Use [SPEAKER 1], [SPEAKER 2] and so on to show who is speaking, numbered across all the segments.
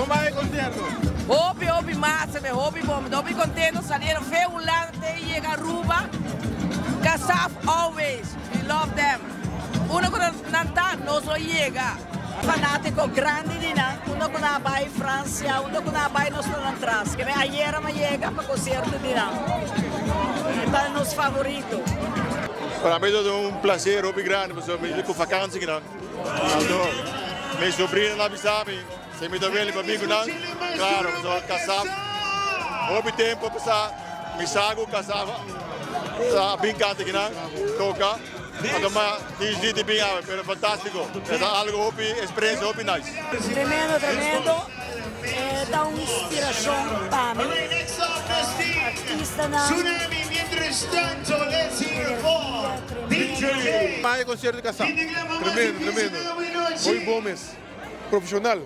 [SPEAKER 1] Kon bai e konsierto?
[SPEAKER 2] Hopi hopi masa mi hopi bon mi ta hopi contento salieron fe Hulanda te yega Aruba Kasaf always we love them unda cu nan ta nos lo yega.
[SPEAKER 3] Fanatico grandi di nan unda cu nan a bay Francia unda cu nan a bay nos ta nan tras keme ayera mi a yega pa concierto di nan e ta nos favorito.
[SPEAKER 1] Pa mi ta un placer hopi grandi pasobra mi cu vakantie kinan anto mi sobrino a bisa mi si mi ta weli pa bin cu nan claro pasobra Kasaf hopi tempo a pasa mi sa cu Kasaf a bin canta kinan toca anto ma dicidi di bin awe pero fantastico e ta algo hopi experiencia hopi nice.
[SPEAKER 3] Tremendo tremendo e ta un inspiracion pa mi artistanan energia tremendo.
[SPEAKER 1] Bai e concierto di Kasaf tremendo tremendo hopi bon mes profesional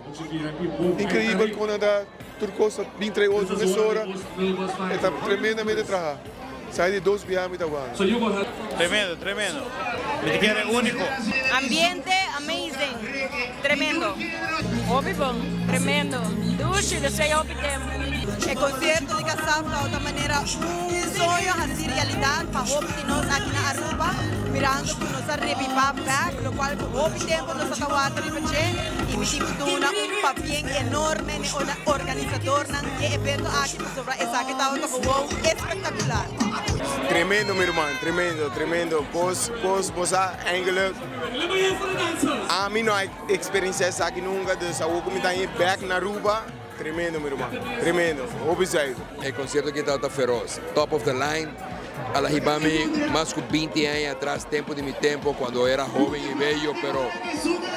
[SPEAKER 1] increibel con nan ta tur cos ta bin trae otro mesora e ta tremendamente traha. Sai di dos biaha mi ta wak.
[SPEAKER 4] Tremendo, tremendo. Mi ta kere unico.
[SPEAKER 5] Ambiente amazing. Tremendo. Hopi bon. Tremendo. Dushi, despues hopi tempo.
[SPEAKER 6] E concierto di Kasaf ta manera un soño haci realidad pa hopi di nos aki na Aruba, mirando cu nos a reviva bek, locual cu hopi tempo nos a ta wak riba dje, y mi tin cu duna un pabien enorme n'e organisadornan di e evento aki. Pasobra esaki tabata gewoon espectacular.
[SPEAKER 7] Tremendo mi ruman, tremendo, tremendo. Cos, cos, bo sa eigenlijk ami no a experiencia esaki nunca, dus awor cu mi ta haña back na Aruba, tremendo mi ruman, tremendo, hopi zuiver.
[SPEAKER 8] E concierto aki tabata feroz, top of the line, a la hiba mi mas cu binti aña atras, tempo di mi tempo cuando era hoben y bello, pero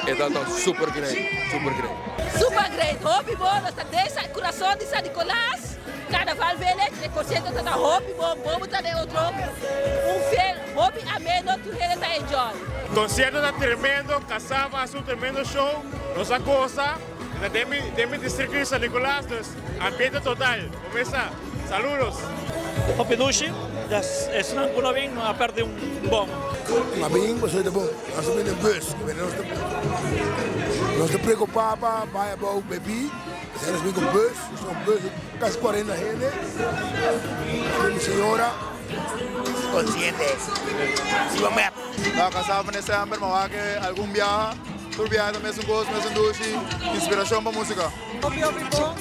[SPEAKER 8] e tabata super great, super great.
[SPEAKER 5] Super great, hopi bon, nos ta den curason di San Nicolas, Carnaval Village, e concierto ta ta hopi bon, bobo ta den otro, un fel hopi ameno, tur hende ta enjoy.
[SPEAKER 1] Concierto ta tremendo, Cassava haci un tremendo show, nos a goza, ta den mi den mi districto di San Nicolas, dus ambiente total, bo mes sa. Saludos.
[SPEAKER 4] Hopi dushi, esnan ku no bin a perde un bon.
[SPEAKER 9] A bin pasobra ta bon. Nos ta bini den bus. Nos ta preocupa pa bai abou bebi. P'esei nos bin ku bus. Nos ta un bus di kasi cuarenta hende. Mi señora
[SPEAKER 10] Consciente. Siba mep.
[SPEAKER 1] Ta kasá pa December, ma wak algun biaha. Tur biaha ta mesun kos, mesun dushi. Inspirashon pa músika.
[SPEAKER 6] Hopi hopi bon.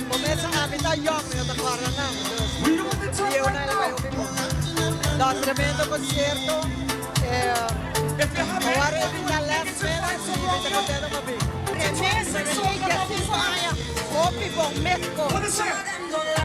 [SPEAKER 6] Bo mesa ami ta yong, mi no ta guarda nan. Dus bieunan el a bai hopi bon. Ta tremendo concierto. Awor e bin ta last minute y mi ta contento pa bin.
[SPEAKER 5] Tremendo, mi tin 15 aña. Hopi bon, meskos.